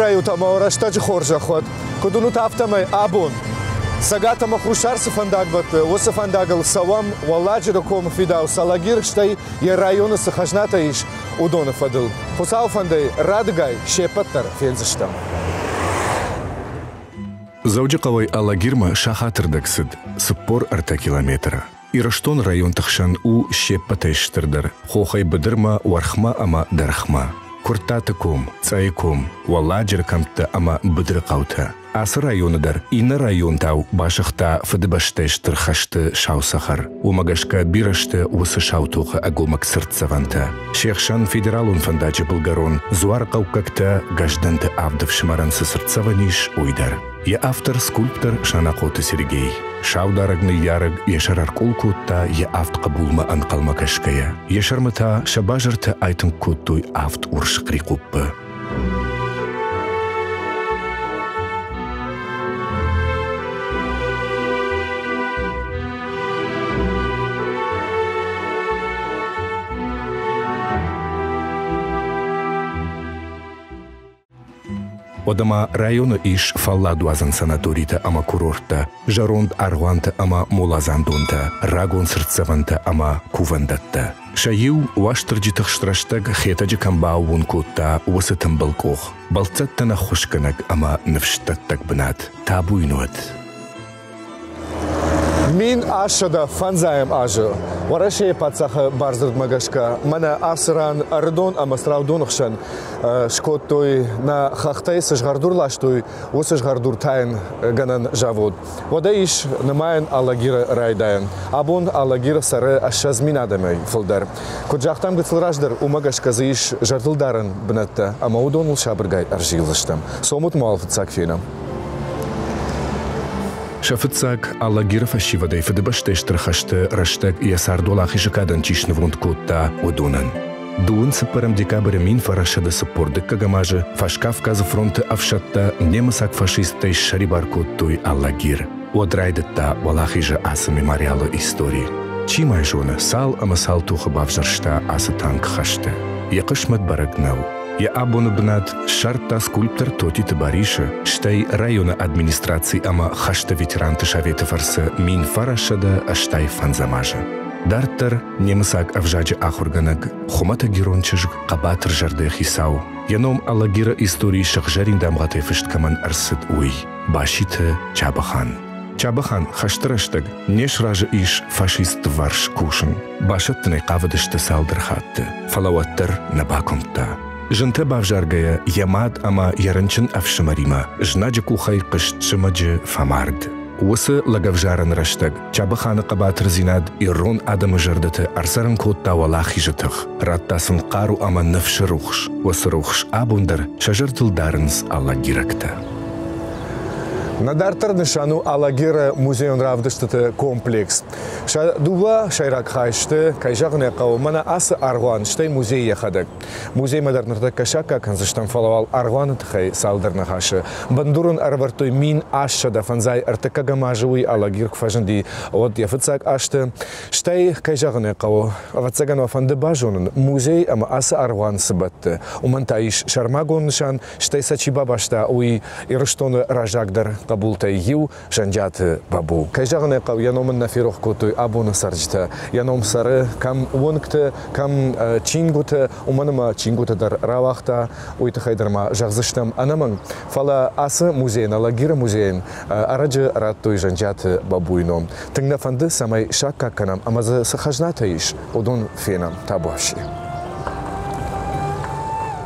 райут ӕмӕ уӕ рӕстӕджы хорзӕх уӕд. Куыд уынут, афтӕмӕй абон Цӕгат ӕмӕ Хуссар цы фӕндаг бӕтты, уыцы фӕндагыл цӕуӕм Уӕлладжыры комы фидауц Алагир, стӕй йӕ районы цы хӕзнатӕ ис, уыдоны фӕдыл. Хуыцауы фӕндӕй радыгай се ппӕт дӕр фендзыстӕм. Дзӕуджыхъӕуӕй Алагирмӕ сахатырдӕг цыд 43 километры. Ирыстон районты хсӕн у се ппӕтӕй стырдӕр, хохӕй быдырмӕ, уӕрхмӕ ӕмӕ дӕргъмӕ. Куырттаты ком, Цъӕйы ком, Уӕлладжыры кӕмттӕ ӕмӕ быдыры хъӕутӕ. Ацы районы дӕр иннӕ районтау басыгъта Фыдыбӕстӕйы Стыр хӕсты сау цӕхӕр. Уымӕ гӕсгӕ бирӕ сты уыцы сау тохы ӕгомыг цыртдзӕвӕнтӕ. Се хсӕн федералон фӕндаджы былгӕрон дзуарыхъӕуккӕгтӕ Гӕздӕнты авд ӕфсымӕрӕн цы цыртдзӕвӕн ис, уый дӕр. Йӕ автор скульптор Санахъоты Сергей. Саударӕг ныййарӕг йӕ сӕр ӕркъул кодта йӕ авд хъӕбулмӕ ӕнхъӕлмӕ кӕсгӕйӕ. Йӕ сӕрмӕ та сӕ базыртӕ айтынг кодтой авд урс хърихъуппы. Уӕдӕ ма районы ис фӕлладуадзӕн санаторитӕ ӕмӕ курорттӕ, зӕронд аргъуантӕ ӕмӕ моладзандонтӕ, рагон цыртдзӕвӕнтӕ ӕмӕ кувӕндӕттӕ. Сӕ иу Уастырджи тыхст рӕстӕг Хетӕджы кӕм бааууон кодта, уыцы тымбыл къох, бӕлццӕттӕн ӕххуысгӕнӕг ӕмӕ ныфсдӕттӕг бынат, табуйын уӕд. 1805 азы Уӕрӕсейы паддзахы бардзырдмӕ гӕсгӕ мӕнӕ ацы ран Ӕрыдон ӕмӕ Страудоны хсӕн скодтой, нӕ хӕхтӕй цы згъӕрдур ластой, уыцы згъӕрдуртайынгӕнӕн завод. Уӕдӕ ис нымайӕн Алагиры райдайӕн. Абон Алагиры цӕры 20 мин адӕмӕй фылдӕр. Куыд загътам гыццыл раздӕр, уымӕ гӕсгӕ дзы ис зӕрдылдарӕн бынӕттӕ ӕмӕ уыдоныл сабыргай ӕрзилдзыстӕм. Цомут ма уал фыццаг фенӕм. Сӕ фыццаг Алагиры фӕсивӕдӕй Фыдыбӕстӕйы Стыр хӕсты рӕстӕг йӕ цардуӕлахизы кадӕн чи снывонд кодта, уыдонӕн. Дыууын цыппӕрӕм декабры 1942 азы Фӕскавказы фронты ӕфсӕдтӕ немыцаг фашисттӕй ссӕрибар кодтой Алагир. Уӕд райдыдта Уӕлахизы ацы мемориалы истори. Чи ма зоны, цал ӕмӕ цал тохы бавзӕрста ацы танк хӕсты. Йӕ хъысмӕт бӕрӕг нӕу. Йӕ абоны бынат ссардта скульптор Тотиты Барисы, стӕй районы администраци ӕмӕ хӕсты ветеранты советы фӕрцы 1985 азы. Дарддӕр немыцаг ӕвзаджы ахуыргӕнӕг, хуымӕтӕг ирон чызг, хъӕбатыр зӕрдӕйы хицау, йӕ ном Алагиры историйы сыгъзӕрин дамгъӕтӕй фыст кӕмӕн ӕрцыд, уый, Баситы Чабӕхан. Чабӕхан хӕсты рӕстӕг не сразы ис фашистты варс кусын. Басӕттын ӕй хъавыдысты цалдӕр хатты, фӕлӕ уӕддӕр нӕ бакуымдта. Зынтӕ бавзаргӕйӕ йӕ мад ӕмӕ йӕ рынчын ӕфсымӕримӕ знаджы къухӕй хъызт зымӕджы фӕмард. Уыцы лӕгӕвзарӕн рӕстӕг Чабӕханы хъӕбатырдзинад ирон адӕмы зӕрдӕты ӕрцӕрын кодта уӕлахизы тых, радта сын хъару ӕмӕ ныфсы рухс. Уыцы рухс абон дӕр сӕ зӕрдыл дарынц алагирӕгтӕ. Нӕ дарддӕр нысан у Алагиры музейон равдыстыты комплекс. Сӕ дыууӕ сӕйраг хай сты, кӕй зӕгъын ӕй хъӕуы, мӕнӕ ацы аргъуан, стӕй музей йӕхӕдӕг. Музеймӕ дӕр ныртӕккӕ саккаг кӕндзыстӕм, фӕлӕ уал аргъуаны тыххӕй цалдӕр ныхасы. Бындурон ӕрӕвӕрдтой 1853 азы уый Алагир куы фӕзынди, уӕд йӕ фыццаг азты. Стӕй, кӕй зӕгъын ӕй хъӕуы, ӕвӕццӕгӕн уӕ фӕнды базонын, музей ӕмӕ ацы аргъуан цы бӕтты. Уымӕн та ис сӕрмагонд нысан, стӕй сӕ чи бабаста, уый Ирыстоны раззагдӕр хъӕбултӕй иу, Зӕнджиаты Бабу. Кӕй зӕгъын ӕй хъӕуы, йӕ ном ын нӕ ферох кодтой абоны цӕрджытӕ. Йӕ ном цӕры кӕм уынгты, кӕм чингуыты, уымӕн ӕмӕ чингуыты дӕр рауагъта, уый тыххӕй дӕр ма зӕгъдзыстӕм ӕнӕмӕнг. Фӕлӕ ацы музейӕн, Алагиры музейӕн ӕрӕджы радтой Зӕнджиаты Бабуйы ном. Тынг нӕ фӕнды, цӕмӕй саккаг кӕнӕм ӕмӕ дзы цы хӕзнатӕ ис, уыдон фенӕм. Табуафси.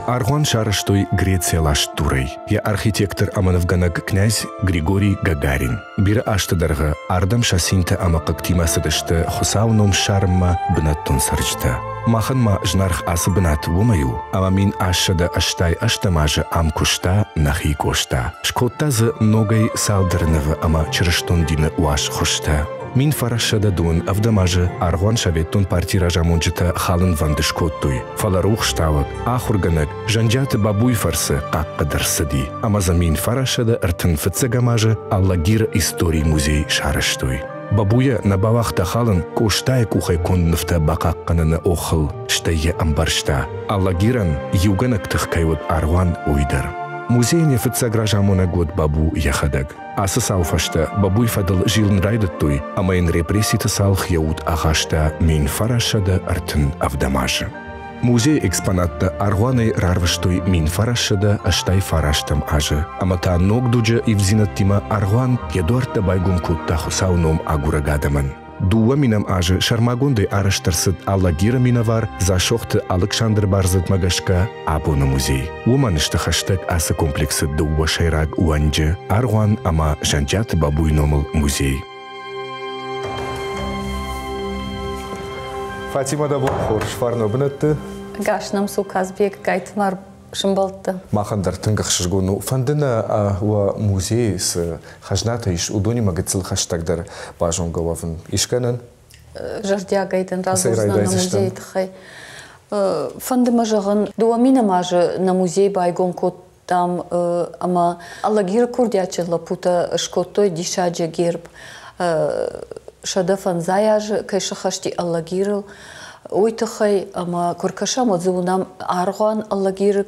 Аргъуан сарӕзтой Грецийӕ ласт дурӕй. Йӕ архитектор ӕмӕ нывгӕнӕг князь Григорий Гагарин. Бирӕ азты дӕргъы ардӕм сӕ цинтӕ ӕмӕ хъыгтимӕ цыдысты Хуыцауы ном ссарынмӕ бынӕттон цӕрджытӕ. Махӕн ма зынаргъ ацы бынат уымӕй у, ӕмӕ 1888 азы ам куыста нӕхи Къоста. Скодта дзы ногӕй цалдӕр нывы ӕмӕ чырыстон дины уаз хуызтӕ. 1907 азы аргъуан Советтон партийы разамонджытӕ халынвӕнд скодтой, фӕлӕ рухстауӕг, ахуыргӕнӕг Зӕнджиаты Бабуйы фӕрцы хъахъхъӕд ӕрцыди ӕмӕ дзы 1931 азы Алагиры историйы музей сарӕзтой. Бабуйӕ нӕ бауагъта халын Къостайы къухӕй конд нывтӕ бахъахъхъӕныны охыл, стӕй йӕ ӕмбӕрста, Алагирӕн иугӕнӕг тых кӕй уыд аргъуан, уый дӕр. Музейӕн йӕ фыццаг разамонӕг уыд Бабу йӕхӕдӕг. Ацы цауы фӕстӕ Бабуйы фӕдыл зилын райдыдтой ӕмӕ йын репресситы цалх йӕ уд ахаста 1937 азы. Музейы экспонаттӕ аргъуанӕй рарвыстой 1989 азы ӕмӕ та ног дуджы ивддзинӕдтимӕ аргъуан йӕ дуӕрттӕ байгом кодта Хуыцауы ном агурӕг адӕмӕн. Дыууӕ минӕм азы сӕрмагондӕй арӕзт ӕрцыд Алагиры минӕвар Дзасохты Алыксандры бардзырдмӕ гӕсгӕ абоны музей. Уымӕн сты хӕстӕг ацы комплексы дыууӕ сӕйраг уӕнджы – аргъуан ӕмӕ Зӕнджиаты Бабуйы номыл музей. Фатимӕ, дӕ бон хорз, фарны бынӕтты. Гас нӕм цу, Казбек, Гайтымар сымбӕлдтӕ. Махӕн дӕр тынг ӕхсызгон у. Фӕнды нӕ уӕ музейы цы хӕзнатӕ ис, уыдонимӕ гыццыл хӕстӕгдӕр базонгӕ уӕвын. Ис гӕнӕн? Зӕрдиагӕй дын радзурдзынӕн нӕ музейы тыххӕй. Фӕнды мӕ зӕгъын, дыууӕ минӕм азы нӕ музей байгом кодтам ӕмӕ Алагиры курдиатджын лӕппутӕ скодтой диссаджы герб. 150 азы кӕй сыххӕсти Алагирыл, уый тыххӕй ӕмӕ куы ркӕсӕм, уӕд дзы уынӕм аргъуан Алагиры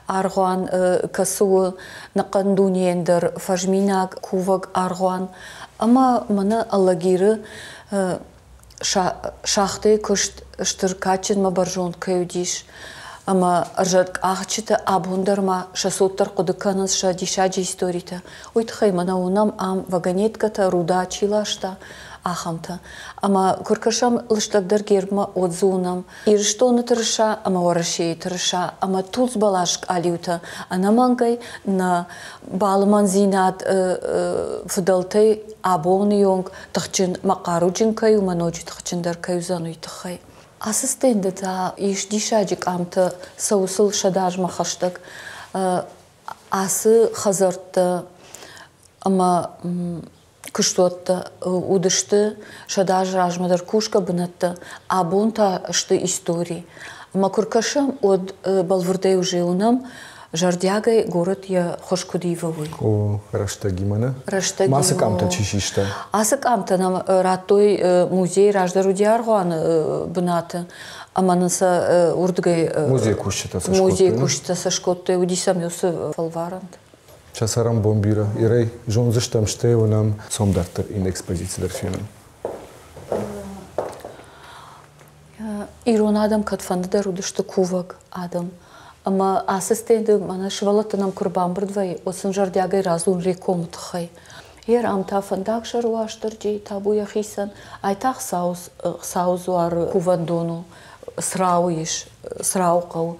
аргъуан, кӕцы у ӕнӕхъӕн дунейӕн дӕр фӕзминаг кувӕг аргъуан. Ӕмӕ мӕнӕ Алагиры шахтӕйы куыст стыр кадджынмӕ бӕрзонд кӕй уыдис, ӕмӕ ӕрзӕткъахджытӕ абон дӕр ма сӕ цот дӕр хъуыды кӕнынц сӕ диссаджы историтӕ. Уый тыххӕй мӕнӕ уынӕм ам вагонеткӕтӕ, руда чи ласта, ахӕмтӕ. Ӕмӕ куы ркӕсӕм лыстӕгдӕр гербмӕ, уӕд дзы уынӕм Ирыстоны тырыса ӕмӕ Уӕрӕсейы тырыса ӕмӕ тулдз бӕлас къалиутӕ ӕнӕмӕнгӕй нӕ балымӕндзинад фыдӕлтӕй абоны онг тыхджын мӕ хъаруджын кӕй у, мӕ ноджы тыхджындӕр кӕй уыдзӕн, уый тыххӕй. Ацы стенды та ис диссаджы къамтӕ, цӕуы сыл 100 азмӕ хӕстӕг. Ацы хӕдзӕрттӕ ӕмӕ куыстуӕттӕ уыдысты 100 азы размӕ дӕр кусгӕ бынӕттӕ, абон та сты истори. Ӕмӕ куы ркӕсӕм, уӕд бӕлвырдӕй уже уынӕм, зӕрдиагӕй горӕт йӕ хуыз куыд ивы, уый. О, рӕстӕгимӕ нӕ? Рӕстӕгимӕ. Ацы къамтӕ чи систа? Ацы къамтӕ нӕм радтой музей, раздӕр уыди аргъуаны бынаты, ӕмӕ нын сӕ уырдыгӕй музейы кусджытӕ сӕ скодтой. Музейы кусджытӕ сӕ скодтой, уыди сӕм уыцы фӕлварӕнтӕ. Сӕ цӕрӕнбон бирӕ. Ирӕй зондзыстӕм, стӕй уынӕм сом дарддӕр иннӕ экспозици дӕр фенын. Ирон адӕм кӕдфӕндыдӕр уыдысты кувӕг адӕм. Ӕмӕ ацы стенды мӕнӕ сывӕллӕтты нӕм куы рбамбырд вӕййы, уӕд сын зӕрдиагӕй радзурын Рекомы тыххӕй. Йе рам та фӕндагсӕр Уастырджи, табу йӕхицӕн. Ай та Хуыцауы дзуары кувӕндон у, Црауы ис, Црауы хъӕуы.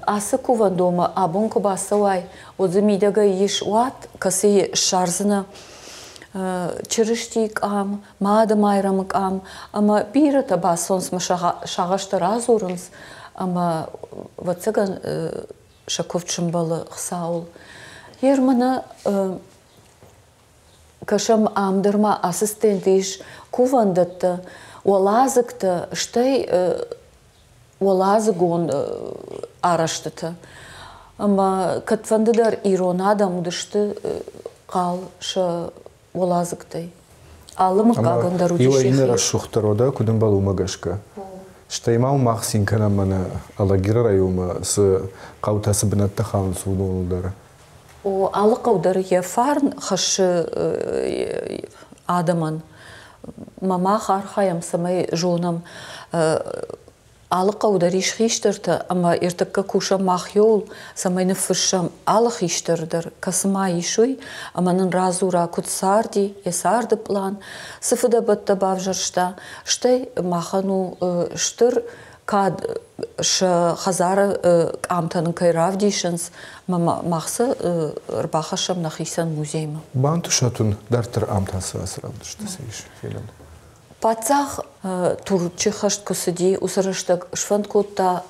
Ацы кувӕндонмӕ абон куы бацӕуай, уӕд дзы мидӕгӕй ис уат, кӕцыйы ссардзынӕ Чырыстийы къам, Мады Майрӕмы къам, ӕмӕ бирӕтӕ бацӕуынц мӕ сагъӕстӕ радзурынц, ӕмӕ, ӕвӕццӕгӕн, сӕ куывд сӕмбӕлы Хуыцауыл. Ер мӕнӕ кӕсӕм, ам дӕр ма ацы стенды ис кувӕндӕттӕ, уӕладзыгтӕ, стӕй уӕладзыгон арӕзтытӕ. Ӕмӕ кӕдфӕнды дӕр ирон адӕм уыдысты хъал сӕ уӕладзыгтӕй. Алы мыггагӕн дӕр уыдис Иуӕй иннӕ рӕсугъддӕр уыд, куыд ӕмбӕлы, уымӕ гӕсгӕ. Стӕй ма мах цин кӕнӕм мӕнӕ Алагиры районмӕ цы хъӕутӕ, цы бынӕттӕ хауынц, уыдоныл дӕр. О, алы хъӕу дӕр йӕ фарн хӕссы адӕмӕн. Мӕ мах архайӕм, цӕмӕй зонӕм, алы хъӕу дӕр ис хистӕртӕ ӕмӕ ӕртӕккӕ кусӕм мах иуыл, цӕмӕй ныффыссӕм алы хистӕр дӕр, кӕцы ма ис, уый, ӕмӕ нын радзура, куыд царди, йӕ царды пълан, цы фыдӕбӕттӕ бавзӕрста, стӕй махӕн у стыр кад сӕ хӕдзары къамтӕ нын кӕй равдисынц, мах сӕ ӕрбахӕссӕм нӕхицӕн музеймӕ. Бантысӕт уын дарддӕр ам та цы ацы равдысты цы ис фенӕн? Паддзах Турчы хӕст куы цыди, уыцы рӕстӕг сфӕнд кодта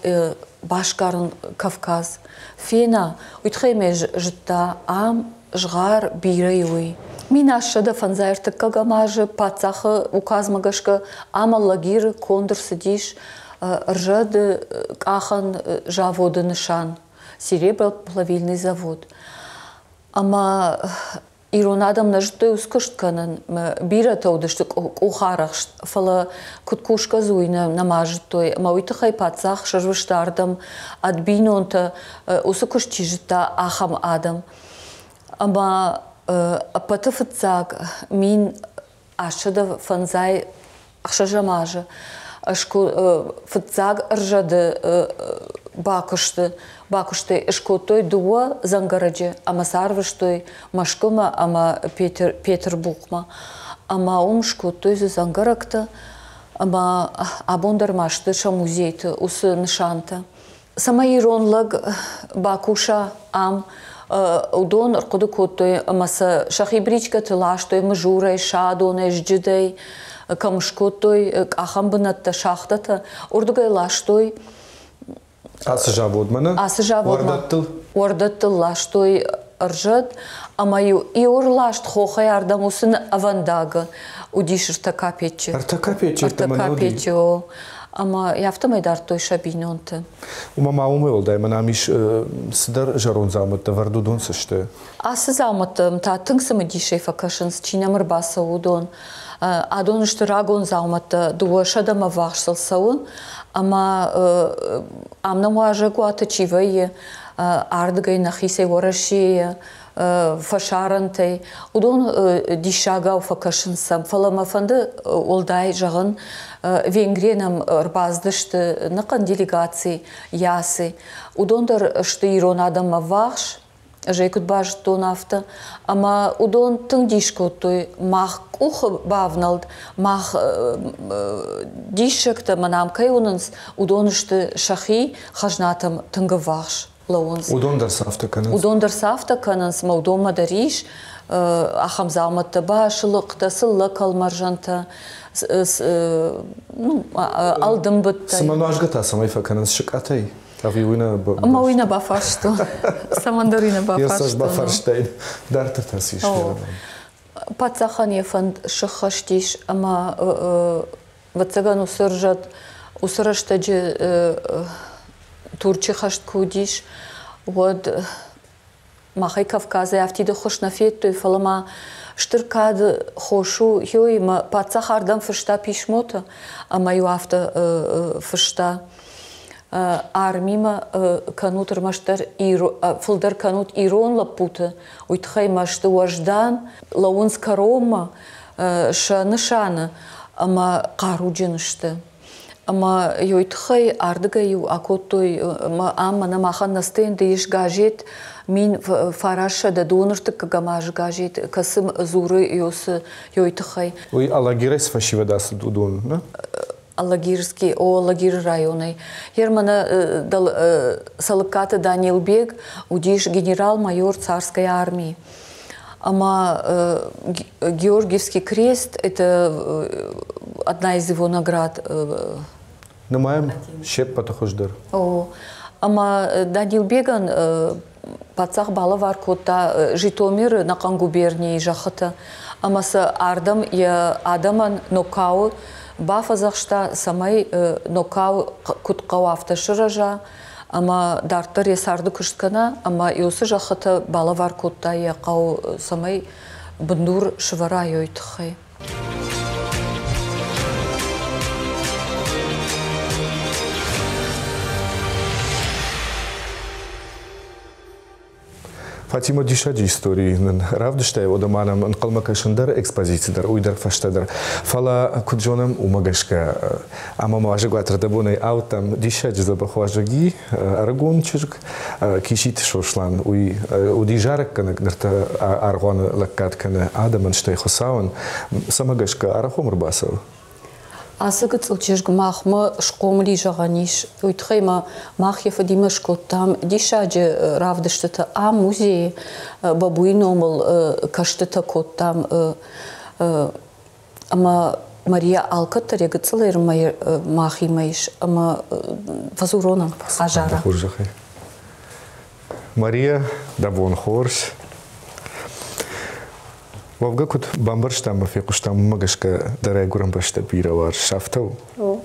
басгарын Кавказ. Фена, уый тыххӕй мӕ зыдта, ам згъӕр бирӕ и, уый. 1753 азы паддзахы указмӕ гӕсгӕ ам Алагиры конд ӕрцыдис ӕрзӕды къахӕн заводы нысан, сереброплавильный завод. Ӕмӕ Ирон адӕм нӕ зыдтой уыцы куыст кӕнын, бирӕтӕ уыдысты къухарӕхст, фӕлӕ куыд кусгӕ дзы, уый нӕма зыдтой. Ӕмӕ уый тыххӕй паддзах сӕрвыста ардӕм ӕд бинонтӕ, уыцы куыст чи зыдта, ахӕм адӕм. Ӕмӕ ӕппӕты фыццаг 1856 азы фыццаг ӕрзӕды бакуысты бакуыстӕй скодтой дыууӕ дзӕнгӕрӕджы ӕмӕ сӕ арвыстой Мӕскуымӕ ӕмӕ Петербургмӕ. Ӕмӕ уым скодтой дзы дзӕнгӕрӕгтӕ ӕмӕ абон дӕр ма сты сӕ музейты уыцы нысантӕ. Цӕмӕй ирон лӕг бакуса ам, уыдон ӕрхъуыды кодтой ӕмӕ сӕ сӕхи бричкӕты ластой Мызурӕй, Садонӕй, Зджыдӕй, кӕм скодтой къахӕн бынӕттӕ, шахтӕтӕ, уырдыгӕй ластой. Ацы заводмӕ нӕ? Ацы заводмӕ. Уӕрдӕттыл? Уӕрдӕттыл ластой ӕрзӕт, ӕмӕ-иу иу ӕрласт хохӕй ардӕм уыцы ӕвӕндагы уыдис ӕртӕ капеччы. Ӕртӕ капеччы? Ӕртӕ капеччы, о. Ӕмӕ афтӕмӕй дардтой сӕ бинонты. Уымӕ ма уымӕй уӕлдай мӕн ам ис цыдӕр зӕронд дзаумӕттӕ вӕрд, уыдон цы сты? Ацы дзаумӕттӕм та тынг цымыдисӕй фӕкӕсынц, чи нӕм ӕрбацӕуы, уыдон. Адон сты рагон дзаумӕттӕ, дыууӕ сӕдӕмӕ ӕввахс сыл цӕуы, ӕмӕ ам нӕм уазӕгуаты чи вӕййы, ардыгӕй нӕхицӕй Уӕрӕсейы фӕсарӕнтӕй, уыдон диссагау фӕкӕсынц сӕм. Фӕлӕ мӕ фӕнды уӕлдай зӕгъын, Венгрийӕ нӕм ӕрбацыдысты ӕнӕхъӕн делегаци Ясы. Уыдон дӕр сты ирон адӕммӕ ӕввахс, ӕз ӕй куыд базыдтон, афтӕ. Ӕмӕ уыдон тынг дис кодтой, мах къухы бавнӕлд, мах диссӕгтӕ мӕн ам кӕй уынынц, уыдон сты сӕхи хӕзнатӕм тынг ӕввахс лӕууынц. Уыдон дӕр сӕ афтӕ кӕнынц? Уыдон дӕр сӕ афтӕ кӕнынц, мӕ уыдонмӕ дӕр ис ахӕм дзаумӕттӕ, басылыхътӕ, цыллӕ кӕлмӕрзӕнтӕ, ну, ӕлдымбыдтӕ. Цымӕ нуазгӕ та цӕмӕй фӕкӕнынц сыкъатӕй? Ӕви уый нӕ Ӕмӕ уый нӕ бафарстон. Цӕмӕндӕр уый нӕ бафарстон. Йӕ бафарстай. Дарддӕр та цы ис? Паддзахӕн йӕ фӕнд сыххӕст ис ӕмӕ ӕвӕццӕгӕн уыцы ӕрзӕт уыцы рӕстӕджы Турчы хӕст куы уыдис, уӕд махӕй Кавказӕй афтиды ххуыс нӕ федтой, фӕлӕ ма стыр кады хос у Хёимӕ паддзах ардӕм фыста писмотӕ ӕмӕ-иу афтӕ фыста армимӕ кӕнут ӕрмӕстдӕр фылдӕр кӕнут ирон лӕппуты, уый тыххӕй ма сты уӕздан, лӕууынц кӕронмӕ сӕ нысаны ӕмӕ хъаруджын сты. Ӕмӕ уый тыххӕй ардыгӕй-иу акодтой ӕмӕ ам мӕнӕ махӕн нӕ стенды ис газет 1900 доныртыккӕгӕм азы газет, кӕцы дзуры ёй тыххӕй. Уый Алагирӕй цы фӕсивӕд ацыд, уыдон, нӕ? Алагирский, о, Алагиры районӕй. Гер мӕнӕ Цӕлыккаты Данилбег уыдис генерал-майор царской армии. Ӕмӕ Георгиевский крест – это одна из его наград. Нымайӕм се ппӕты хуыздӕр. О, ӕмӕ Данилбегӕн паддзах балӕвар кодта Житомиры ӕнӕхъӕн губернийы зӕххытӕ ӕмӕ сӕ ардӕм йӕ адӕмӕн Нокауы бафӕдзӕхста, цӕмӕй Нокау куыд хъӕуы, афтӕ сырӕза ӕмӕ дарддӕр йӕ царды куыст кӕна ӕмӕ уыцы зӕххытӕ балӕвар кодта йӕ хъӕу, цӕмӕй бындур сывӕра йой тыххӕй. Фатима диссаджы истори нын равдыстай, уӕдӕ ма нӕм ӕнхъӕлмӕ кӕсын дӕр экспозици дӕр, уый дӕр фӕстӕдӕр. Фӕлӕ, куыд зонӕм, уымӕ гӕсгӕ ӕмӕ ма уазӕгуат рдӕбонӕй ауыдтам диссаджы дзӕбӕх уазӕги, ӕрыгон чызг Киситы Сослан. Уый уыди зарӕггӕнӕг, ныр та аргъуаны лӕггад кӕны адӕмӕн, стӕй Хуыцауӕн. Цӕмӕ гӕсгӕ арӕх уым ӕрбацӕуы? Ацы гыццыл чызг махмӕ схъомыл и зӕгъӕн ис. Уый тыххӕй ма мах йӕ фыдимӕ скодтам диссаджы равдыстытӕ ам музейы Бабуйы номыл кӕстытӕ кодтам ӕмӕ Мария алкӕддӕр йӕ гыццыл махимӕ ис ӕмӕ фӕдзурон ӕм азара. Хорзӕхӕй. Мария, дӕ бон хорз. Уӕвгӕ куыд бамбӕрстам ӕмӕ фехъуыстам, уымӕ гӕсгӕ дӕ райгуырӕн бӕстӕ бирӕ уарзыс, афтӕ у? О.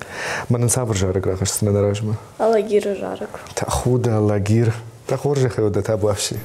Мӕнӕн цавӕр зарӕг рахӕсдзынӕ нӕ размӕ? Алагиры зарӕг. Тӕхуды, Алагир. Дӕ хорзӕхӕй уӕдӕ табуафси.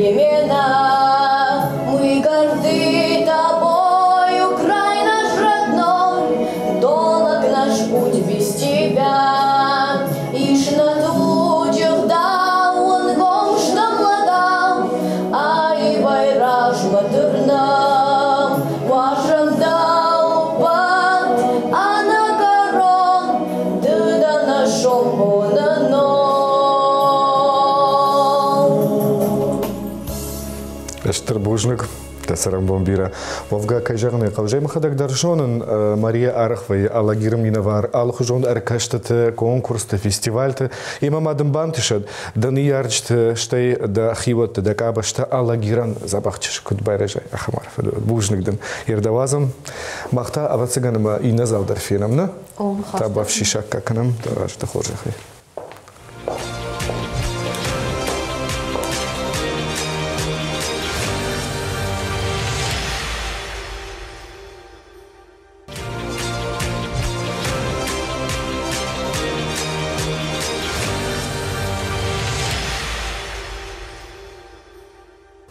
Времена. Мы горды тобою, край наш родной, Долог наш путь без тебя. Ишь на тучах да он гомшнамлагам, Ай байраш батырнам, Вашам да упад, а на корон, Ды да нашом Стыр бузныг дӕ цӕрӕнбон бирӕ. Уӕвгӕ, кӕй зӕгъын ӕй хъӕуы, мӕхӕдӕг дӕр зонын Мария Арахвайы Алагиры минӕвар алыхуызон ӕркастыты, конкурсты, фестивальты. Ӕмӕ ма дын бантысӕд дӕ ныййарджыты, стӕй дӕ хиуӕтты, дӕ къабӕзтӕ Алагирӕн дзӕбӕх чызг куыд байрӕзай, ахӕм арфӕ Бузныг дын. Ердӕуадзӕм. Мах та, ӕвӕццӕгӕн, ӕмӕ иннӕ зал дӕр фенӕм, нӕ? Та бафсисакка кӕнӕм дӕ разы хорзӕхӕй.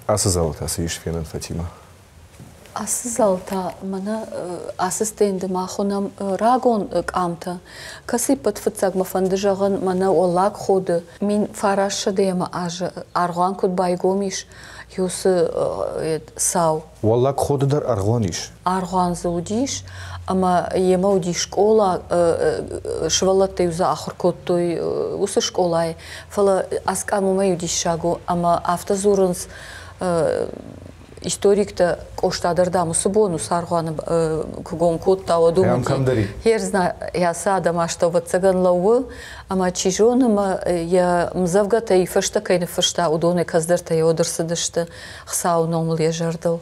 Ацы залы та цы ис фенӕн, Фатимӕ? Ацы зал та мӕнӕ ацы стенды мах уынӕм рагон къамтӕ, кӕцы ӕппӕт фыццаг мӕ фӕнды зӕгъын, мӕнӕ Уӕллаг Ходы 1900 азы аргъуан куыд байгом ис, уыцы цау. Уӕллаг Ходы дӕр аргъуан ис? Аргъуан дзы уыдис, ӕмӕ йемӕ уыди скъола, сывӕллӕттӕ-иу дзы ахуыр кодтой уыцы скъолайы, фӕлӕ ацы къам уымӕй диссаг у, ӕмӕ афтӕ дзурынц историктӕ Къоста дӕр, дам, уыцы бон уыцы аргъуаны куы гом кодта, уӕд уым уыди. Йӕ адӕм астӕу ӕвӕццӕгӕн лӕууы, ӕмӕ чи зоны, мӕ йӕ мдзӕвгӕтӕ фӕстӕ кӕй ныффыста, уыдонӕй кӕцыдӕртӕ йӕ ӕрцыдысты Хуыцауы номыл йӕ зӕрдыл.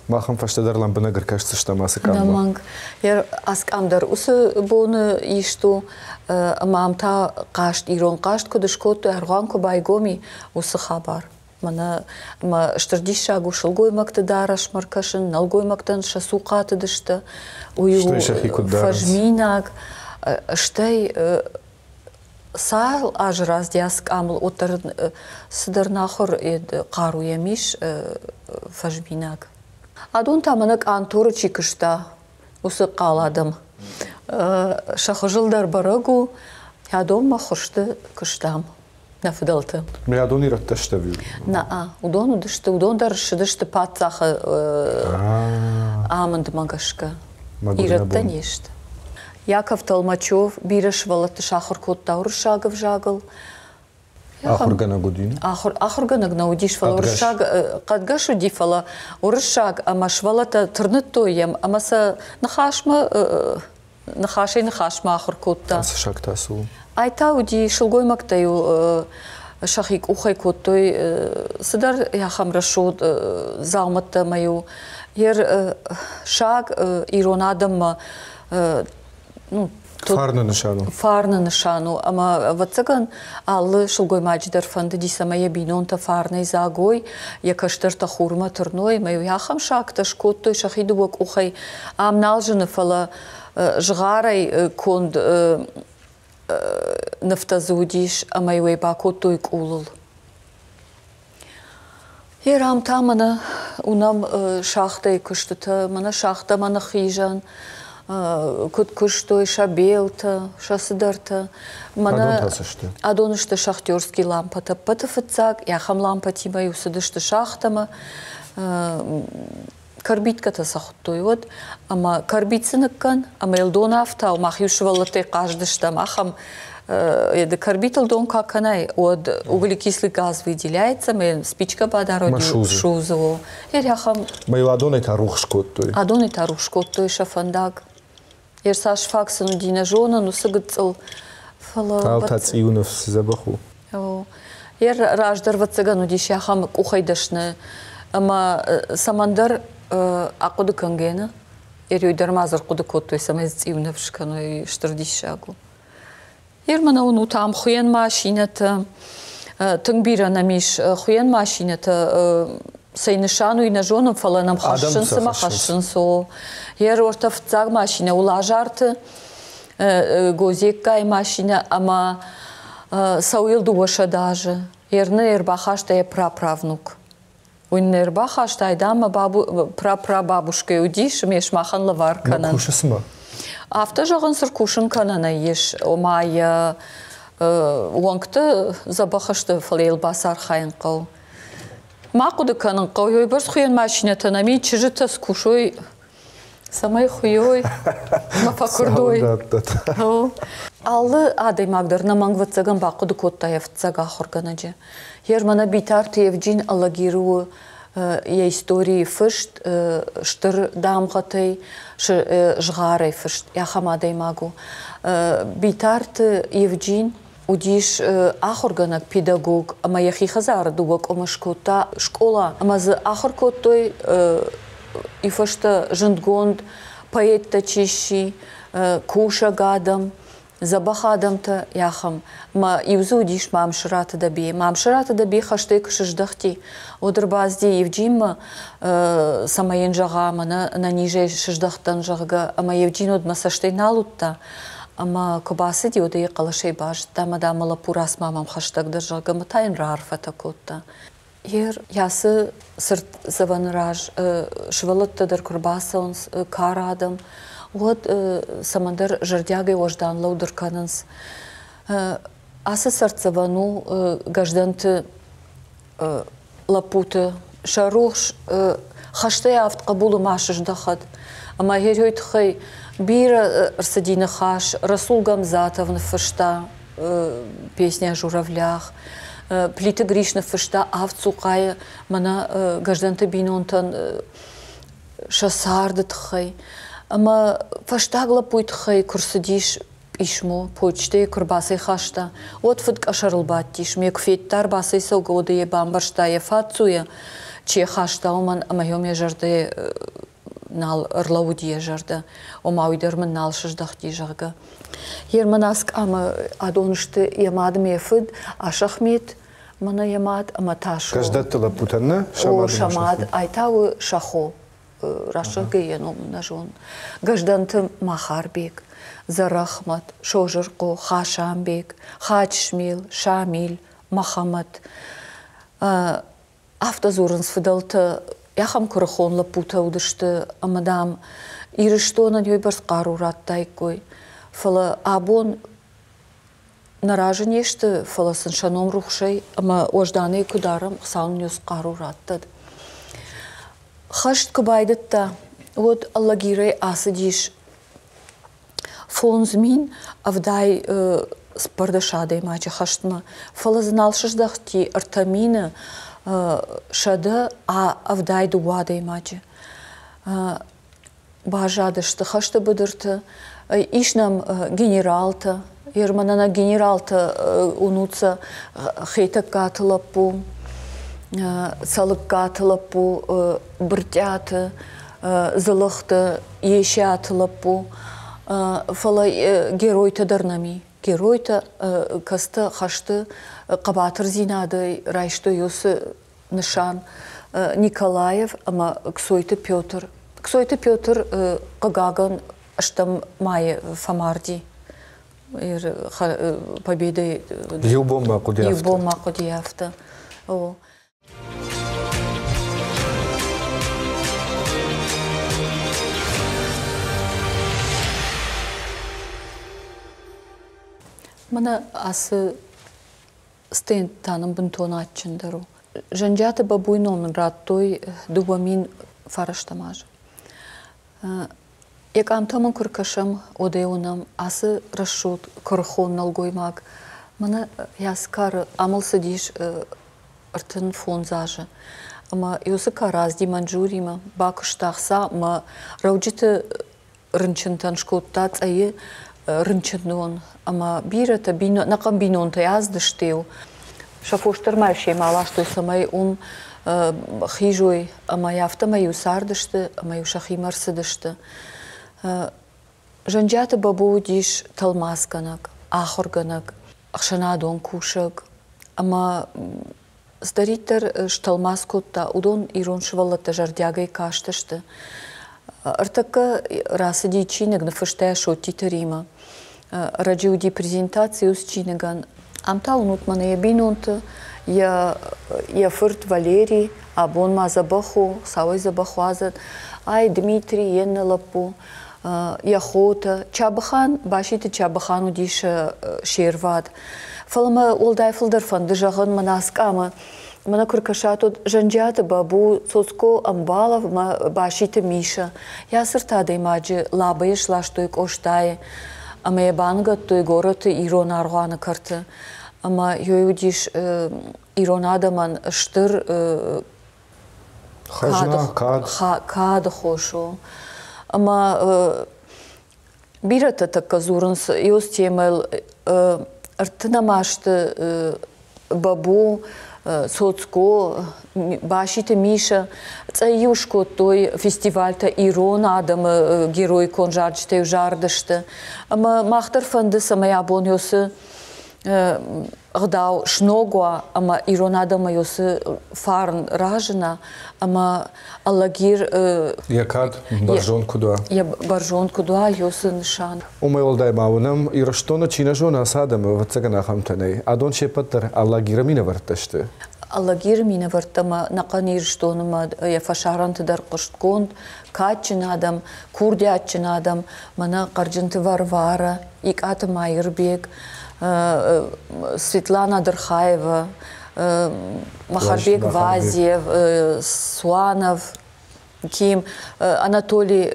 Мах ӕм фӕстӕдӕр лӕмбынӕг ӕркӕсдзыстӕм ацы къаммӕ. Ӕнӕмӕнг. Йӕ ацы къам дӕр уыцы боны ист у, ӕмӕ ам та хъазт, ирон хъазт куыд скодтой, аргъуан куы байгом и, уыцы хабар. Мӕнӕ мӕ стыр диссаг у сылгоймӕгты дарӕсмӕ ркӕсын, нӕлгоймӕгтӕн сӕ цухъаты дыстӕ. Уый у фӕзминаг. Стӕй цал азы раздӕр къамыл уӕддӕр цыдӕр нахуыр хъару йӕм ис фӕзминаг. Адон та мӕнӕ къанторы чи куыста, уыцы хъал адӕм. Сӕ хуызыл дӕр бӕрӕг у, адонмӕ хуысты куыстам нӕ фыдӕлты. Адон ирӕттӕ сты ӕви? Нӕ, уыдон уыдысты, уыдон дӕр ссыдысты паддзахы амындмӕ гӕсгӕ. Ирӕттӕ не сты. Яков Толмачев бирӕ сывӕллӕтты сахуыр кодта уырыссаг ӕвзагыл. Ахуыргӕнӕг уыди? Ахуыргӕнӕг нӕ уыдис, фӕлӕ уырыссаг хъӕдгӕс уыди, фӕлӕ уырыссаг ӕмӕ сывӕллӕттӕ тырныдтой йӕм ӕмӕ сӕ ныхасмӕ ныхасӕй ныхасмӕ ахуыр кодта. Ацы саг та цы у? Ай та уыди сылгоймӕгтӕ-иу сӕхи къухӕй кодтой цыдӕр ахӕм рӕсугъд дзаумӕттӕ ӕмӕ-иу йе саг ирон адӕммӕ ну, Фарны нысан у. Фарны нысан у. Ӕмӕ, ӕвӕццӕгӕн, алы сылгоймаджы дӕр фӕндыди, цӕмӕй йӕ бинонтӕ фарнӕй дзаг уой, йӕ кӕстӕртӕ хурмӕ тырной, ӕмӕ-иу ахӕм сагтӕ скодтой сӕхи дыууӕ къухӕй. Ам нал зыны, фӕлӕ згъӕрӕй конд нывтӕ дзы уыдис, ӕмӕ-иу ӕй бакодтой къулыл. Ерам та мӕнӕ уынӕм шахтӕйы куыстытӕ, мӕнӕ шахтӕмӕ ныххизӕн, куыд куыстой сӕ белтӕ, сӕ цыдӕртӕ. Мӕнӕ адон та цы сты? Адон сты шахтерский лампӕтӕ. Ӕппӕты фыццаг ахӕм лампӕтимӕ-иу цыдысты шахтӕмӕ. Карбиткӕтӕ сӕ хуыдтой уӕд, ӕмӕ карбид цы ныккӕн, ӕмӕ йыл дон афтау, мах-иу сывӕллӕттӕй хъаздыстӕм, ахӕм карбитыл дон куы акӕнай, уӕд углекислый газ выделяется, ӕмӕ спичкӕ бадарой, судзы. Ахӕм. Мӕ адонӕй та рухс кодтой. Адонӕй та рухс кодтой сӕ фӕндаг. Йе цас фаг сын уыди, нӕ зонын, уыцы гыццыл, фӕлӕ... Нал та цъиу ныфс дзӕбӕх у. Йӕ раздӕр ӕвӕццӕгӕн уыдис ахӕм къухӕй дӕсны, ӕмӕ цӕмӕндӕр ахъуыды кӕнгӕ нӕ, Ериой дӕр ма дзы ӕрхъуыды кодтой, цӕмӕй дзы цъиу ныфс кӕной, стыр диссаг у. Ермӕ уынут ам хуыйӕн машинӕтӕ, тынг бирӕ нӕм ис хуыйӕн машинӕтӕ, цӕй нысан уый нӕ зонын, фӕлӕ нӕм хӕссынц ӕмӕ хӕссынц. О, йӕ рортӕ фыццаг машинӕ у Лазарты, Гозеккайы машинӕ ӕмӕ цӕуыл 200 азы. Ерны ӕрбахаста йӕ праправнук. Уый нын ӕрбахаста, айдам мӕ бабу, прапрабабушкӕ уыдис, ме сымахӕн лӕвар кӕнын. Кусы цымӕ? Афтӕ зӕгъын, цы ркусын кӕнӕнӕй ис, ома йӕ уӕнгты дзӕбӕх сты, фӕлӕ йыл бацархайын хъӕуы. Ма хъуыды кӕнын хъӕуы, уыйбӕрц хуыйӕн машинӕтӕ нӕм и, чызджытӕ скусой, цӕмӕй хуыйой ӕмӕ фӕкуырдой. Алы адӕймаг дӕр нӕмӕнгвӕццӕгӕн бахъуыды кодта йӕ фыццаг ахуыргӕнӕджы. Германы Битарты Евджин Алагиры у йӕ историйы фыст стыр дамгъӕтӕй, згъӕрӕй фыст ахӕм адӕймаг у. Битарты Евджин уыдис ахуыргӕнӕг, педагог ӕмӕ йӕхи хӕдзары дыууӕ къуымы скодта скъола ӕмӕ дзы ахуыр кодтой и фӕстӕ зындгонд поэттӕ чи сси, кусӕг адӕм, дзӕбӕх адӕмтӕ ахӕм. Мӕ иу дзы уыдис Мамсыраты Дӕбе. Мамсыраты Дӕбе хӕстӕй куы сыздӕхти, уӕд ӕрбацыди Евджинмӕ, цӕмӕй йын зӕгъа, мӕнӕ ӕнӕнизӕй сыздӕхтӕн, зӕгъгӕ, ӕмӕ Евджин уӕд мӕ цӕстӕй нал уыдта. Ӕмӕ куы бацыди, уӕд ӕй хъӕлӕсӕй базыдта, ӕмӕ дам, мӕ лӕппу рацыма мӕм хӕстӕгдӕр, зӕгъгӕ, ӕмӕ та йын раарфӕтӕ кодта. Ер ацы цыртдзӕвӕны раз сывӕллӕттӕ дӕр куы рбацӕуынц, кар адӕм, уӕд цӕмӕндӕр зӕрдиагӕй уӕздан лӕуд ӕркӕнынц. Ацы цыртдзӕвӕн у Гӕздӕнты лӕппуты сӕ рухс хӕстӕй авд хъӕбулы ма сыздӕхӕд. Ӕмӕ Геройы тыххӕй бирӕ ӕрцыди ныхас. Расул Гамзатов ныффыста песня о журавлях. Плиты Гриш ныффыста авд цухъайы мӕнӕ Гӕздӕнты бинонтӕн сӕ царды тыххӕй. Ӕмӕ фӕстаг лӕппуйы тыххӕй куы рцыдис писмо почтӕйы куы рбацӕйхаста, уӕд фыд къӕсӕрыл бадтис. Ме куы федта ӕрбацӕйцӕугӕ, уӕд ӕй бамбӕрста йӕ фаддзуйӕ, чи хаста, уымӕн ӕмӕ йӕм йӕ зӕрдӕ нал ӕрлӕууыди йӕ зӕрдӕ, ома уый дӕр мын нал сыздӕхти, зӕгъгӕ. Ерманаск ӕмӕ адон сты йӕ мад ӕмӕ йӕ фыд, Асӕхмӕт, мӕнӕ йӕ мад ӕмӕ Тасо. Гӕздӕтты лӕппутӕн нӕ? Сӕ мад сӕ мад, ай та у сӕ хо. Рӕсугъдгӕй йӕ ном нӕ зон. Гӕздӕнты Махарбег, Дзӕрӕхмӕт, Созырхъо, Хасанбег, Хачсмел, Шамил, Мӕхӕмӕт. Афтӕ дзурынц фыдӕлтӕ, ахӕм куырыхон лӕппутӕ уыдысты ӕмӕ, дам, Ирыстонӕн уыйбӕрц хъару радтаиккой. Фӕлӕ абон нӕ разы не сты, фӕлӕ сын сӕ ном рухсӕй ӕмӕ уӕзданӕй куы дарӕм, Хуыцау нын уыцы хъару раттӕд. Хӕст куы байдыдта, уӕд Алагирӕй ацыдис 5074 адӕймаджы хӕстмӕ, фӕлӕ дзы нал сыздӕхти 3172 адӕймаджы. Баззадысты хӕсты быдырты. Ис нӕм генералтӕ, Ерманӕн генералтӕ уынутсӕ Хетӕгкаты лӕппу, Цӕлыккаты лӕппу, Брытъиаты, Дзылыхты, Есиаты лӕппу. Фӕлӕ геройтӕ дӕр нӕм и. Геройтӕ кӕцытӕ хӕсты хъӕбатырдзинадӕй райстой уыцы нысан Николаев ӕмӕ Ксойты Петр. Ксойты Петр, хъыгагӕн, ӕстӕм майы фӕмарди. Победӕйы Иу бонмӕ хъуыди афтӕ. Иу бонмӕ хъуыди афтӕ. О. Мӕнӕ ацы стенд та нын бынтон адджындӕр у. Зӕнджиаты Бабуйы ном ын радтой 2009 азы. Йӕ къамтӕм ын куы ркӕсӕм, уӕд ӕй уынӕм, ацы рӕсугъд куырыхон нӕлгоймаг мӕнӕ йӕ кары амыл цыдис 35 азы. Ӕмӕ уыцы кары азди Маньчжуримӕ бакуыста ӕхца ӕмӕ рӕуджыты рынчынтӕн скодта цъӕйы рынчындон ӕмӕ бирӕтӕ ӕнӕхъӕн бинонтӕй аздысты-иу. Сӕ фос дӕр ма семӕ аластой, цӕмӕй уым хизой ӕмӕ афтӕмӕй-иу цардысты ӕмӕ-иу сӕхимӕ ӕрцыдысты. Зӕнджиаты Бабу уыдис тӕлмацгӕнӕг, ахуыргӕнӕг, ӕхсӕнадон кусӕг ӕмӕ цыдӕриддӕр стӕлмац кодта, уыдон ирон сывӕллӕттӕ зӕрдиагӕй кастысты. Ӕртӕккӕ рацыди чиныг, ныффыста Соттиты Римӕ. Ӕрӕджы уыди презентаци уыцы чиныгӕн. Ам та уынут мӕнӕ йӕ бинонты, Йӕ фырт Валерий абон ма дзӕбӕх у, Хуыцауӕй дзӕбӕх уадзӕд. Ай Дмитрий, йе ннӕ лӕппу, йӕ хотӕ. Чабӕхан, Баситы Чабӕхан уыдис се рвад. Фӕлӕ мӕ уӕлдай фылдӕр фӕнды зӕгъын мӕнӕ Аскъамӕ. Мӕнӕ куы ркӕсат, уӕд Зӕнджиаты Бабу, Цоцко Ӕмбалов ӕмӕ Баситы Миша. Йӕ цырт адӕймаджы Лабӕйы сластой Къостайы ӕмӕ йӕ баныгӕдтой горӕты ирон аргъуаны кӕрты. Ӕмӕ ёй уыдис ирон адӕмӕн стыр кады хос у. Ӕмӕ бирӕтӕ тӕккӕ дзурынц ёз темӕйыл ӕртынӕм азты Бабу, Цоцко, Баситы Миша цъӕй-иу скодтой фестивальтӕ ирон адӕмы героикон зарджытӕ-иу зардысты. Ӕмӕ мах дӕр фӕнды, цӕмӕй абон ёсы ӕгъдау сног уа ӕмӕ ирон адӕммӕ ёсы фарн разына ӕмӕ Алагир Йӕ кад бӕрзонд куыд уа. Йӕ бӕрзонд куыд уа, ёсы нысан. Уымӕй уӕлдай ма уынӕм, Ирыстоны чи нӕ зоны, ацы адӕмы, ӕвӕццӕгӕн, ахӕмтӕ нӕй. Адон се ппӕт дӕр Алагиры минӕвӕрттӕ сты. Алагиры минӕвӕрттӕ ма нӕхъӕн Ирыстоны ма йӕ фӕсарӕнты дӕр хъуыстгонд, кадджын адӕм, курдиатджын адӕм, мӕнӕ Хъӕрджынты Варвара, Икъаты Маирбег, Светлана Дырхаева, Махарбег Вазиев, Суанов, Ким, Анатолий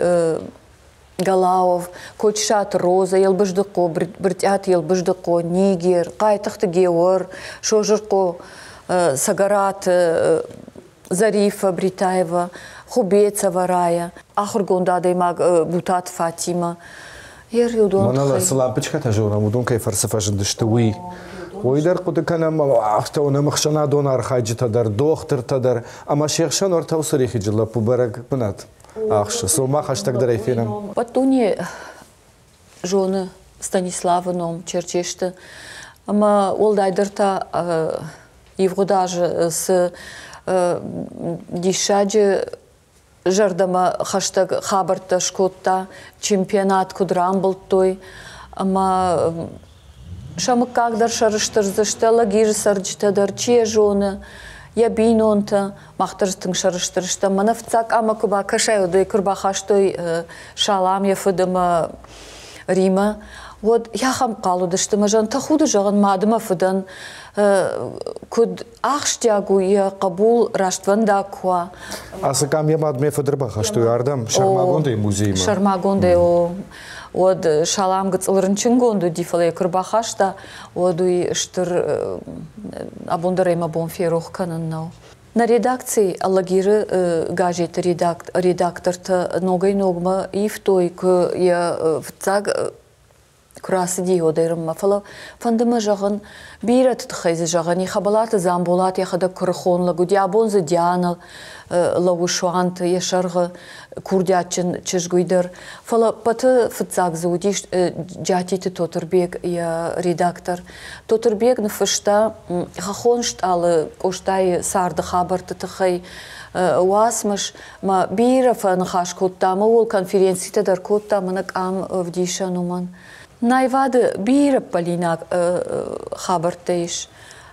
Галаов, Кочысаты Роза, Елбыздыхъо, Брытъиаты Елбыздыхъо, Нигер, Хъайтыхъты Геор, Созырхъо, Цӕгӕраты Зарифа Бритаева, Хубецова Рая, ахуыргонд адӕймаг Бутаты Фатимӕ. Мӕнӕ цы лампочкӕтӕ зонӕм, уыдон кӕй фӕрцы фӕзындысты, уый. Уый дӕр хъуыды кӕнӕм, афтӕ уынӕм ӕхсӕнадон архайджытӕ дӕр, дохтыртӕ дӕр, ӕмӕ се хсӕн уӕртӕ уыцы рихиджы лӕппу бӕрӕг бынат ахсы. Цом-ма хӕстӕгдӕрӕй фенӕм. Ӕппӕт дуне зоны Станиславы ном Черчесты. Ӕмӕ уӕлдайдӕр та ивгъуыд азы цы диссаджы зӕрдӕмӕ хӕстӕг хабӕрттӕ скодта, чемпионат куыд рамбылдтой ӕмӕ сӕ мыггаг дӕр сӕрыстыр сты, Алагиры цӕрджытӕ дӕр, чи йӕ зоны, йӕ бинонтӕ. Мах дӕр тынг сӕрыстыр стӕм. Мӕнӕ фыццаг къаммӕ куы бакӕсай, уӕд ӕй куы рбахастой Салам йӕ фыд ӕмӕ Римӕ, уӕд ахӕм хъал уыдысты мӕ зӕн тӕхуды зӕгъын мады мӕ фыдӕн, куыд ахсджиаг у йӕ хъӕбул рӕствӕндаг куы уа. Ацы къам йӕ мад мӕ фыд ӕрбахастой ардӕм, сӕрмагондӕй музеймӕ. Сӕрмагондӕй, о. Уӕд Салам гыцъыл рынчынгонд уыди, фӕлӕ йӕ куы рбахаста, уӕд уый стыр абон дӕр ӕй мӕ бон ферох кӕнын нӕу. Нӕ редакцийы Алагиры газеты редактортӕ ногӕй-ногмӕ ивтой, куы йӕ фыццаг куы рацыди Одерынмӕ, фӕлӕ фӕнды мӕ зӕгъын, бирӕты тыххӕй дзы зӕгъӕн и, Хӕбӕлаты Дзамболат йӕхӕдӕг куырыхон лӕг уыди, абон дзы Диана лӕууы Суанты йӕ сӕргъы курдиатджын чызг уый дӕр. Фӕлӕ ӕппӕты фыццаг дзы уыдис Джатиты Тотырбег, йӕ редактор. Тотырбег ныффыста хӕххон стъалы Къостайы царды хабӕртты тыххӕй уацмыс, Ма бирӕ фӕныхас кодтам, ууыл конференцитӕ дӕр кодтам, мӕнӕ къам ӕвдисӕн уымӕн. Найвады бирӕ ппӕлинаг хабӕрттӕ ис.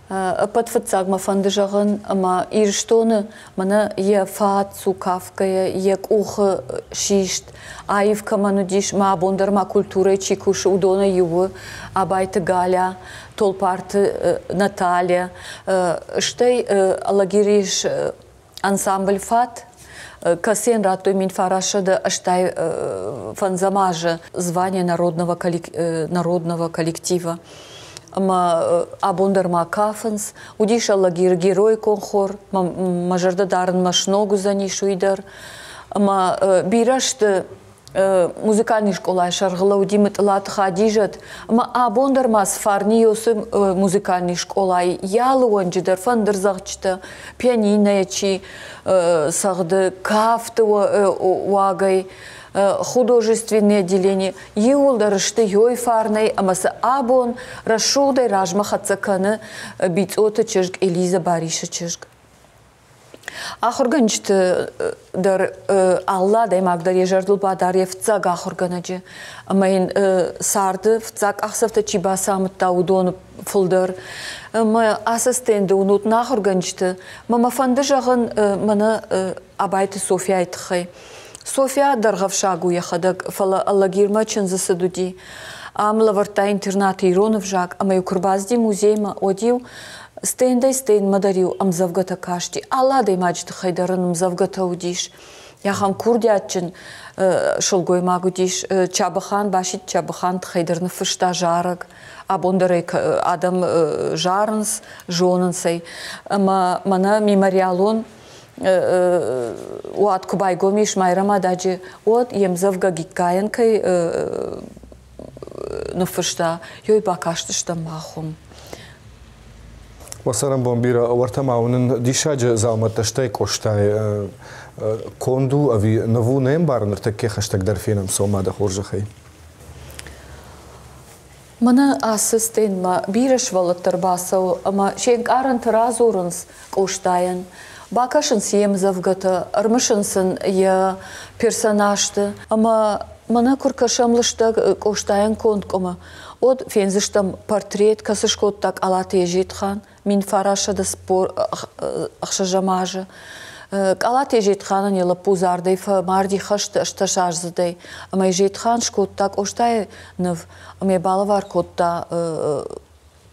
Ӕппӕт фыццаг мӕ фӕнды зӕгъын, ӕмӕ Ирыстоны мӕнӕ йӕ фат цукафгӕйӕ йӕ къухы сист, аив кӕмӕн уыдис, мӕ абон дӕр ма культурӕйы чи кусы, уыдонӕй иу у Абайты Галя, Толпарты Наталья, стӕй Алагиры ис ансамбль «Фат», кӕцыйӕн радтой 1985 азы звание народного коллектива. Ӕмӕ абон дӕр ма кафынц. Уыдис Алагиры героикон хор, мӕ зӕрдӕ дарынмӕ сног уыдзӕнис уый дӕр. Ӕмӕ бирӕ сты музыкальный скъолайы сӕргълӕуди Мытъылаты Хадизӕт ӕмӕ абон дӕр ма Сфарни Йосы музыкальный скъолайы йӕ алы уӕнджы дӕр фӕндырдзӕгъдджытӕ, пианинойӕ чи цӕгъды, кафты уагӕй, художественное отделение иууылдӕр сты ёй фарнӕй ӕмӕ сӕ абон рӕсугъдӕй размӕ хӕццӕ кӕны Бицъоты чызг Элиза Барисы чызг. Ахуыргӕнджыты дӕр алы адӕймаг дӕр йӕ зӕрдыл бадары йӕ фыццаг ахуыргӕнӕджы ӕмӕ йын царды фыццаг къахдзӕфтӕ чи бацамыдта, уыдоны фылдӕр. Ӕмӕ ацы стенды уынут нӕ ахуыргӕнджыты. Мӕ мӕ фӕнды зӕгъын мӕнӕ Абайты Софьяйы тыххӕй. Софья дӕргъӕвсаг у йӕхӕдӕг, фӕлӕ Алагирмӕ чындзы цыд уыди. Ам лӕвӕрдта интернаты ирон ӕвзаг ӕмӕ-иу куы рбацыди музеймӕ, уӕд-иу стендӕй стендмӕ дӕр-иу ӕмдзӕвгӕтӕ касти. Алы адӕймаджы тыххӕй дӕр ын ӕмдзӕвгӕтӕ уыдис. Ахӕм курдиатджын сылгоймаг уыдис. Чабӕхан, басидт Чабӕхан тыххӕй дӕр ныффыста зарӕг. Абон дӕр ӕй адӕм зарынц, зонынц ӕй. Ӕмӕ мӕнӕ мемориалон уат куы байгом ис Майрӕмададжы, уӕд йе мдзӕвгӕ Гиккайӕн кӕй ныффыста, ёй бакастыстӕм мах уым. Уӕ цӕрӕнбон бирӕ, уӕртӕ ма уынын диссаджы дзаумӕттӕ, стӕй Къостайы конд у ӕви ныв у, не мбары ныртӕккӕ хӕстӕгдӕр фенӕм цома дӕ хорзӕхӕй. Мӕнӕ ацы стендмӕ бирӕ сывӕллӕттӕ ӕрбацӕуы ӕмӕ се нкъарӕнты радзурынц Къостайӕн. Бакӕсынц йе мдзӕвгӕтӕ, ӕрмысынц ын йӕ персонажты. Ӕмӕ мӕнӕ куы ркӕсӕм лыстӕг Къостайӕн конд къуымы, уӕд фендзыстӕм портрет, кӕцы скодта Къалаты Езетхан 1946 азы. Къалаты Езетханӕн йӕ лӕппу зардӕй фӕмарди хӕсты ӕстӕсаздзыдӕй, ӕмӕ Езетхан скодта Къостайы ныв ӕмӕ балӕвар кодта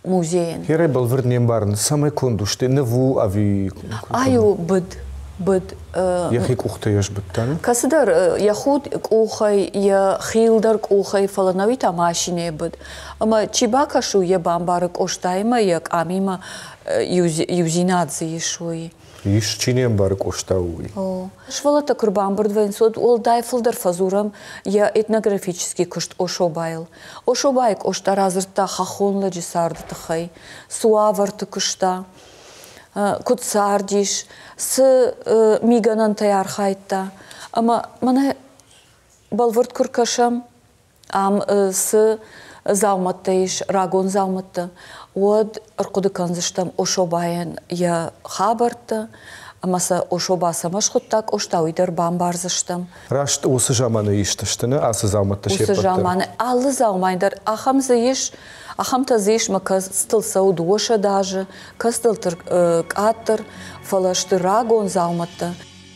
музейӕн. Херӕй бӕлвырд не мбарын, цӕмӕй конд у сты, ныв у ӕви? Ай у быд, быд. Йӕхи къухтӕй йӕ сбыдта? Кӕцыдӕр йӕ худ къухӕй, йӕ хил дӕр къухӕй, фӕлӕ науи та машинӕйы быд. Ӕмӕ чи бакӕсы, йӕ бамбары Къостаимӕ, йӕ къамимӕ иудзинад дзы ис, уый. Ис, чи не мбары Къоста, уый. О. Сывӕллӕттӕ куы рбамбырд вӕййынц, уӕд уӕлдай фылдӕр фӕдзурӕм йӕ этнографический куыст Ошобайыл. Ошобайы Къоста радзырдта хӕххон лӕджы царды тыххӕй, цы уавӕрты куыста, куыд цардис, цы мигӕнӕнтӕй архайдта. Ӕмӕ мӕнӕ бӕлвырд куы ркӕсӕм, ам цы дзаумӕттӕ ис, рагон дзаумӕттӕ, уӕд ӕрхъуыды кӕндзыстӕм Ошобайӕн йӕ хабӕрттӕ, ӕмӕ сӕ Ошоба цӕмӕ схуыдта Къоста, уый дӕр бамбардзыстӕм. Раст уыцы заманы ист сты, нӕ ацы дзаумӕттӕ се Уыцы заманы алы дзаумайы дӕр ахӕм дзы ис, ахӕмтӕ дзы ис, мӕ кӕцытыл цӕуы 200 азы, кӕцытыл къаддӕр, фӕлӕ сты рагон дзаумӕттӕ.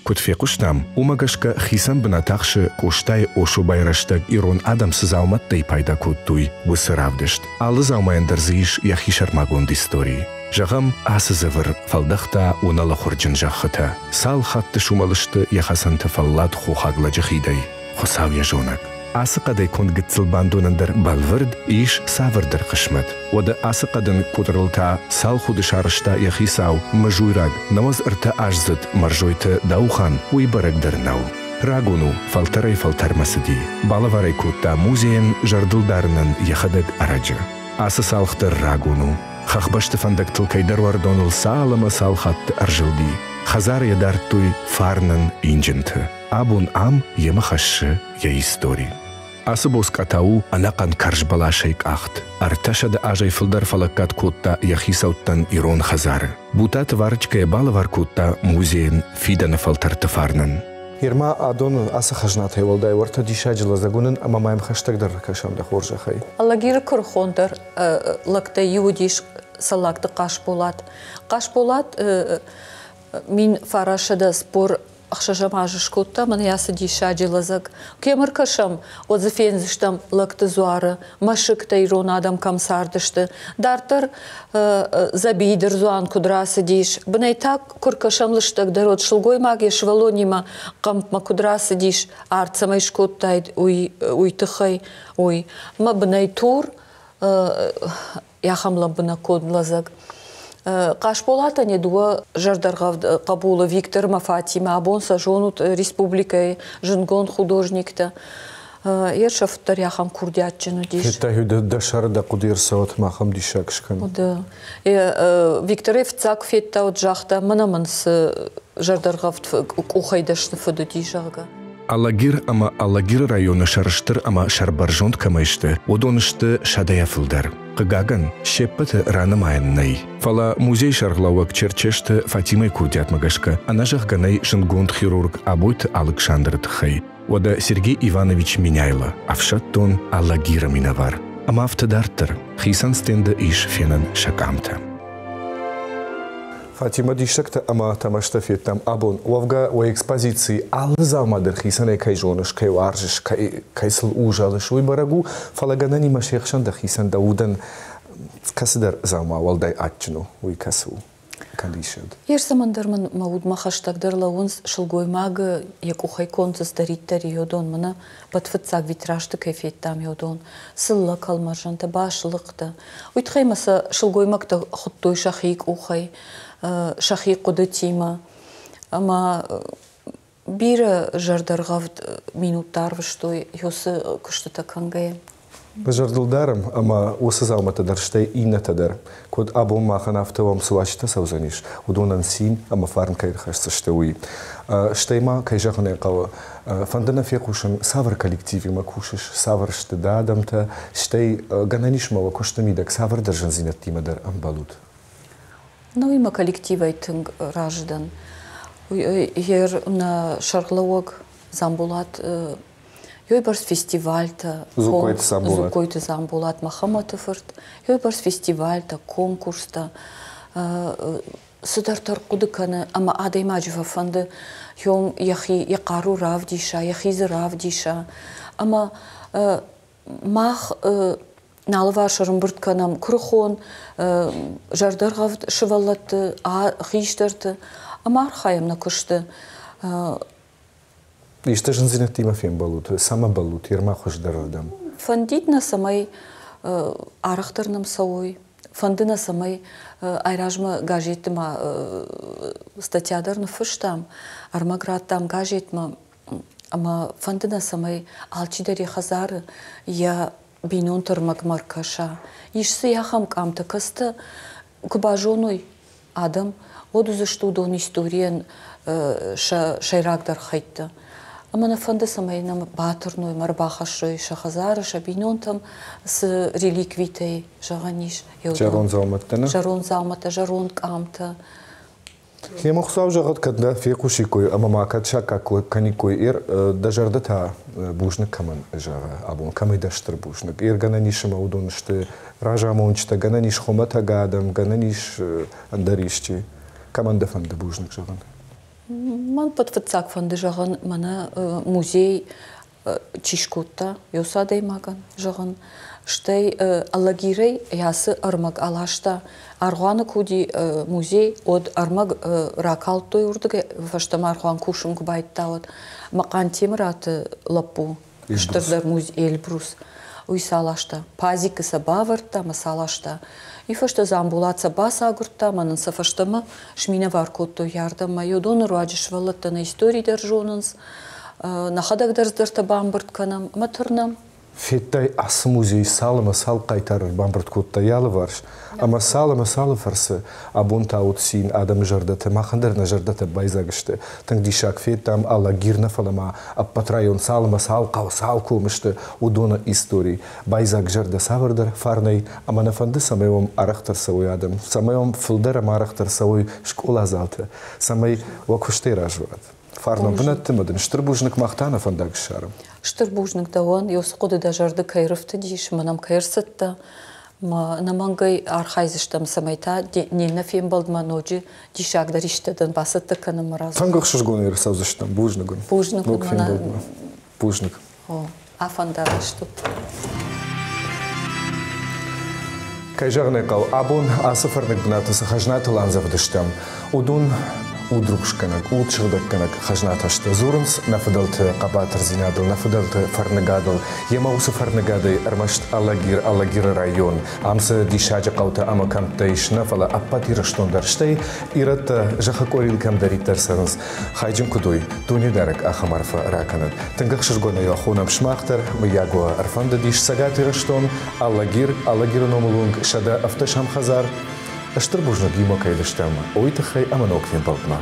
Куыд фехъуыстам, уымӕ гӕсгӕ хицӕн бынат ахсы Къостайы Ошобайы рӕстӕг ирон адӕм цы дзаумӕттӕй пайда кодтой, уыцы равдыст. Алы дзаумайӕн дӕр дзы ис йӕхи сӕрмагонд истори. Зӕгъӕм, ацы дзывыр фӕлдӕхта уынӕлыхуырджын зӕххытӕ. Цал хатты сумӕл сты йӕ хӕцӕнты фӕллад хохаг лӕджы хидӕй, Хуыцау йӕ зонӕг. Ацы хъӕдӕй конд гыццыл бандонӕн дӕр бӕлвырд ис цавӕрдӕр хъысмӕт. Уӕдӕ ацы хъӕдын къутӕрыл та цал худы сарӕзта йӕ хицау, мызуйраг, 93-аздзыд Мӕрзойты Даухан, уый бӕрӕг дӕр нӕу. Рагон у, фӕлтӕрӕй-фӕлтӕрмӕ цыди. Балӕвар ӕй кодта музейӕн зӕрдылдарынӕн йӕхӕдӕг ӕрӕджы. Ацы цалх дӕр рагон у. Хӕхбӕсты фӕндӕгтыл кӕйдӕр уӕрдоныл цал ӕмӕ цал хатты ӕрзылди. Хӕдзары йӕ дардтой фарнӕн инджынты. Абон ам йемӕ хӕссы йӕ истори. Ацы боцкъа та у ӕнӕхъӕн кӕрз бӕласӕй къахт. 300 азӕй фылдӕр фӕлӕггад кодта йӕ хицӕуттӕн ирон хӕдзары. Бутаты Варычкӕ йӕ балӕвар кодта музейӕн фидӕны фӕлтӕрты фарнӕн. Ерма адон ацы хӕзнатӕй уӕлдай уӕртӕ диссаджы лӕдзӕг уынын ӕмӕ ма йӕм хӕстӕгдӕр ракӕсӕм дӕ хорзӕхӕй. Алагиры куырыхондӕр лӕгтӕй иу уыдис Цӕллагты Хъасболат. Хъасболат 1946 азы скодта мӕнӕ ацы диссаджы лӕдзӕг. Кӕм ӕркӕсӕм, уӕд дзы фендзыстӕм лӕгты дзуары, мӕсыгтӕ ирон адӕм кӕм цардысты. Дарддӕр дзӕбидырдзуан куыд рацыдис, бынӕй та куы ркӕсӕм лыстӕгдӕр, уӕд сылгоймаг йӕ сывӕллонимӕ хъӕмпмӕ куыд рацыдис, арт цӕмӕй скодтаид, уый, уый тыххӕй, уый. Мӕ бынӕй тур ахӕм лӕмбынӕг конд лӕдзӕг. Хъасболатӕн йӕ дыууӕ зӕрдӕргъӕвд хъӕбулы Виктор ӕмӕ Фатимӕ абон сӕ зонут республикӕйы зындгонд художниктӕ. Йе сӕфт дӕр ахӕм курдиатджын уыдис. Федтай, дӕ сӕры дӕ хъуыды ӕрцӕуӕд ӕмӕ ахӕм диссаг скӕн. Викторӕй фыццаг куы федта, уӕд загъта, мӕнӕ мын цы зӕрдӕргъӕвд къухӕй дӕсны фыд уыди, зӕгъгӕ. Алагир ӕмӕ Алагиры районы сӕрыстыр ӕмӕ сӕрбӕрзонд кӕмӕй сты, уыдон сты сӕдӕйӕ фылдӕр. Хъыгагӕн, се ппӕты ранымайӕн нӕй. Фӕлӕ музейы сӕргълӕууӕг Черчесты Фатимӕйы курдиатмӕ гӕсгӕ ӕнӕзӕгъгӕ нӕй зындгонд хирург Абойты Алыксандры тыххӕй. Уӕдӕ Сергей Иванович Меняйло, ӕфсӕддон Алагиры минӕвар. Ӕмӕ афтӕ дарддӕр, хицӕн стенды ис фенӕн сӕ къамтӕ. Фатимӕ, диссӕгтӕ ӕмӕ тӕмӕстӕ федтам абон. Уӕвгӕ, уӕ экспозицийы алы дзаума дӕр хицӕнӕй кӕй зоныс, кӕй уарзыс, кӕй сыл узӕлыс, уый бӕрӕг у, фӕлӕ гӕнӕнимӕ се хсӕн дӕхицӕн дӕ удӕн кӕцыдӕр дзаума уӕлдай адджын у, уый кӕцы у? Кӕдисӕд. Йе цӕмӕндӕр мын мӕ удмӕ хӕстӕгдӕр лӕууынц сылгоймагы йӕ къухӕй конд цыдӕриддӕр и, уыдон мӕнӕ фыццаг витражты кӕй федтам, уыдон. Цыллӕ кӕлмӕрзӕнтӕ, басылыхътӕ. Уый тыххӕй ма сӕ сылгоймӕгтӕ хуыдтой сӕхи къухӕй, сӕхи хъуыдытимӕ. Ӕмӕ бирӕ зӕрдӕргъӕвд минуттӕ арвыстой уыцы куыстытӕ кӕнгӕйӕ. Зӕрдыл дарӕм, ӕмӕ уыцы дзаумӕттӕ дӕр, стӕй иннӕтӕ дӕр, куыд абон махӕн, афтӕ уӕм цы уазджытӕ цӕудзӕнис, уыдонӕн цин ӕмӕ фарн кӕй ӕрхӕсдзысты, уый. Стӕй ма, кӕй зӕгъын ӕй хъӕуы, фӕнды нӕ фехъусын, цавӕр коллективимӕ кусыс, цавӕр сты дӕ адӕмтӕ, стӕй гӕнӕн ис ма уӕ куысты мидӕг цавӕрдӕр зындзинӕдтимӕ дӕр ӕмбӕлут? Ну, уый мӕ коллективӕй тынг разы дӕн. Ер нӕ сӕргълӕууӕг Дзамболат Ёйбӕрц фестивальтӕ, Зукойты Дзамболат. Зукойты Дзамболат Мӕхӕмӕты фырт, ёйбӕрц фестивальтӕ, конкурстӕ, цыдӕртӕ ӕрхъуыды кӕны ӕмӕ адӕймаджы фӕфӕнды йом йӕхи йӕ хъару равдиса, йӕхи дзы равдиса. Ӕмӕ мах нӕ алыварс ӕрӕмбырд кӕнӕм куырыхон, зӕрдӕргъӕвд сывӕллӕтты, хистӕрты ӕмӕ архайӕм нӕ куысты. Исты зындзинӕдтимӕ фембӕлут, цӕмӕ бӕллут ермӕ хуыздӕрырдӕм? Фӕндид нӕ, цӕмӕй арӕхдӕр нӕм цӕуой. Фӕнды нӕ, цӕмӕй айразмӕ газетты ма статья дӕр ныффыстам, ӕрмӕг радтам газетмӕ ӕмӕ фӕнды нӕ, цӕмӕй алчидӕр йӕ хӕдзары йӕ бинонты ӕрмӕгмӕ ӕркӕса. Ис дзы ахӕм къамтӕ, кӕцытӕ куы базоной адӕм, уӕд уыдзысты уыдон историйӕн сӕ сӕйрагдӕр хӕйттӕ. Ӕмӕ нӕ фӕнды, цӕмӕй нӕм батырной, ма ӕрбахӕссой сӕ хӕдзары, сӕ бинонтӕм цы реликвитӕй, зӕгъӕн ис. Зӕронд дзаумӕттӕ, нӕ? Зӕронд дзаумӕттӕ, зӕронд къамтӕ. Гъемӕ Хуыцау зӕгъӕд, кӕд нӕ фехъусиккой ӕмӕ ма кӕд саккаг кӕниккой эр, дӕ зӕрдӕ та бузныг кӕмӕн зӕгъы абон, кӕмӕй дӕ стыр бузныг? Эр гӕнӕн ис ӕмӕ уыдон сты разамонджытӕ, гӕнӕн ис хуымӕтӕг адӕм, гӕнӕн ис ӕндӕр исчи. Кӕмӕн дӕ фӕнды бузныг зӕгъын? Мӕн фыццаг фӕнды зӕгъын, мӕнӕ музей чи скодта, уыцы адӕймагӕн, зӕгъын. Стӕй Алагирӕй ацы ӕрмӕг аласта. Аргъуаны куы уыди музей, уӕд ӕрмӕг ракалдтой уырдыгӕй, фӕстӕмӕ аргъуан кусын куы байдыдта, уӕд. Мӕ Хъантемыраты лӕппу, стырдӕр музей Эльбрус, уый сӕ аласта. Пазикы сӕ бавӕрдта ӕмӕ сӕ аласта. Уый фӕстӕ Дзамболат сӕ бацагуырдта ӕмӕ нын сӕ фӕстӕмӕ сминӕвар кодтой ардӕм. Уыдоны руаджы сывӕллӕттӕ нӕ истори дӕр зонынц, нӕхӕдӕг дӕр цыдӕртӕ бамбырд кӕнӕм ӕмӕ тырнӕм. Федтай, ацы музей цал ӕмӕ цал хъайтар ӕрбамбырд кодта йӕ алыварс, ӕмӕ цал ӕмӕ цалы фӕрцы абон та уыд цин адӕмы зӕрдӕты, махӕн дӕр нӕ зӕрдӕтӕ байдзаг сты. Тынг диссаг федтам, Алагир нӕ, фӕлӕ ма ӕппӕт район цал ӕмӕ цал хъӕу, цал комы сты, уыдоны истори. Байдзаг зӕрдӕ цавӕрдӕр фарнӕй, ӕмӕ нӕ фӕнды, цӕмӕй уӕм арӕхдӕр цӕуой адӕм, цӕмӕй уӕм фылдӕр ӕмӕ арӕхдӕр цӕуой скъоладзаутӕ, цӕмӕй уӕ куыстӕй разуат. Фарнон бынӕтты мӕ дын стыр бузныг, мах та нӕ фӕндаг ссарӕм. Стыр бузныг дӕуӕн, уыцы хъуыды дӕ зӕрды кӕй рыфтыдис, мӕ нӕм кӕй ӕрцыдтӕ. Ӕнӕмӕнгӕй архайдзыстӕм, цӕмӕй та не ннӕ фембӕлдмӕ ноджы диссагдӕр исты дын бацӕттӕ кӕнӕм мӕ Тынг ӕхсызгонӕй ӕрцӕудзыстӕм. Бузныг уын. Бузныг. Ног фембӕлдмӕ. Бузныг. О, афӕндараст ут. Кӕй зӕгъын ӕй хъӕуы, абон ацы фӕрныг бынаты цы хӕзнатыл андзӕвдыстӕм, уыдон удрухсгӕнӕг, удсыгъдӕггӕнӕг хӕзнатӕ сты. Дзурынц нӕ фыдӕлты хъӕбатырдзинадыл, нӕ фыдӕлты фӕрныгадыл. Йемӕ уыцы фӕрныгадӕй ӕрмӕст Алагир, Алагиры район, ам цы диссаджы хъӕутӕ ӕмӕ кӕмттӕ ис, нӕ, фӕлӕ ӕппӕт Ирыстон дӕр, стӕй ирӕттӕ зӕххы къорийыл кӕмдӕриддӕр цӕрынц, хайджын куыд уой, Дунедарӕг ахӕм арфӕ ракӕнӕд. Тынг ӕхсызгонӕй уӕ хонӕм сымах дӕр, мыййаг уӕ ӕрфӕндыдис Цӕгат Ирыстон, Алагир, Алагиры номыл уынг 170-ӕм хӕдзар. Стыр бузныг иумӕ кӕй уыдыстӕм, уый тыххӕй ӕмӕ ног фембӕлдмӕ.